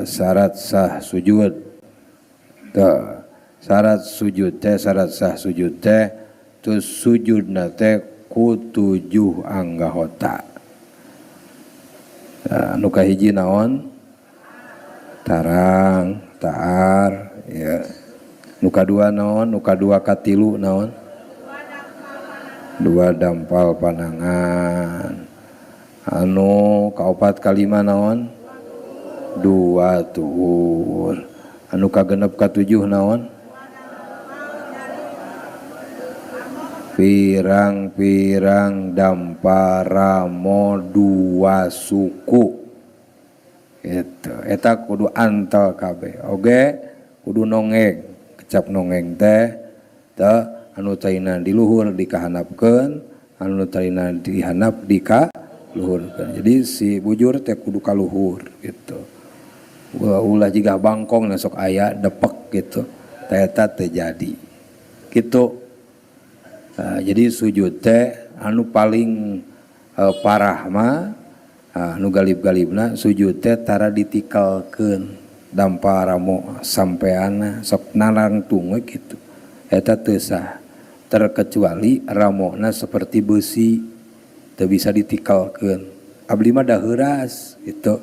Syarat sah sujud. Tah, syarat sujud teh, syarat sah sujud teh terus sujudna teh ku tujuh anggota. Nah, nu kahiji naon? Tarang, taar, ya. Nu kadua naon? Nu kadua katilu naon? Dua dampal panangan. Anu kaopat kalima naon? Dua tuur. Anu kagenep katujuh naon? Pirang-pirang damparamo dua suku. Gitu. Eta kudu antel kabeh. Oge kudu nongeng. Kecap nongeng teh teh anu taina di luhur dikahanapkeun, anu taina dihanap dikaluhurkeun. Jadi si bujur teh kudu kaluhur gitu. Ulah jiga bangkong sok aya depek gitu. Teh eta teh jadi. Gitu. Nah, jadi sujud teh anu paling parah mah anu galib-galibna sujud teh tara ditikalkeun dampa ramo sampeana sok narangtung we gitu. Eta teu sah, terkecuali ramona seperti besi teu bisa ditikalkeun. Abdi mah da heuras gitu.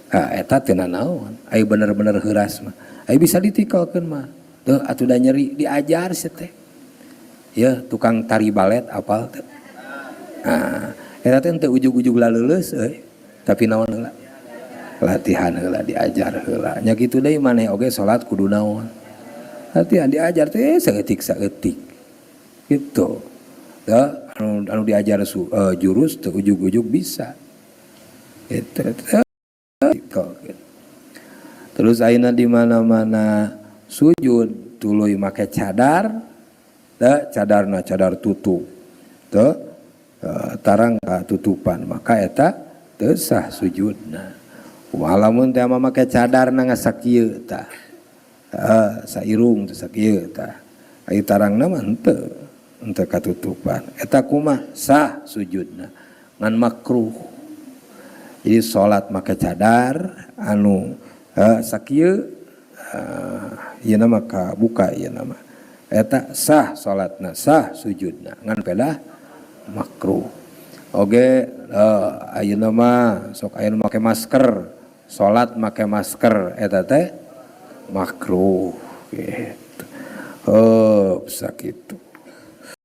Nah, eta teu nanaon, aya bener-bener heuras mah. Aya bisa ditikalkeun mah. Teu atuh da nyeri diajar sia teh. Ya tukang tari balet apal teh. Nah, eta teh teu ujug-ujug laleuleus euy. Tapi naon heula? Latihan heula, diajar heula. Nya kitu deui maneh oge salat kudu naon? Latihan diajar teh saeutik-saeutik. Gitu. Ya, anu diajar jurus teu ujug-ujug bisa. Gitu. Terus ayeuna di mana-mana sujud tuluy make cadar, teh cadarna cadar tutup. Teu tarang katutupan, maka eta teu sah sujudna. Walamun teh mah make cadarna ngasakieu tah. Sairung teh sakieu tah. Ai tarangna mah henteu katutupan. Eta kumaha sah sujudna ngan makruh. Jadi salat make cadar anu sakieu ieu mah kabuka ieu mah. Eta sah salatna, sah sujudna ngan pedah makruh. Oge ayeuna mah sok aya nu make masker, salat make masker eta teh makruh gitu. Oh, sakitu.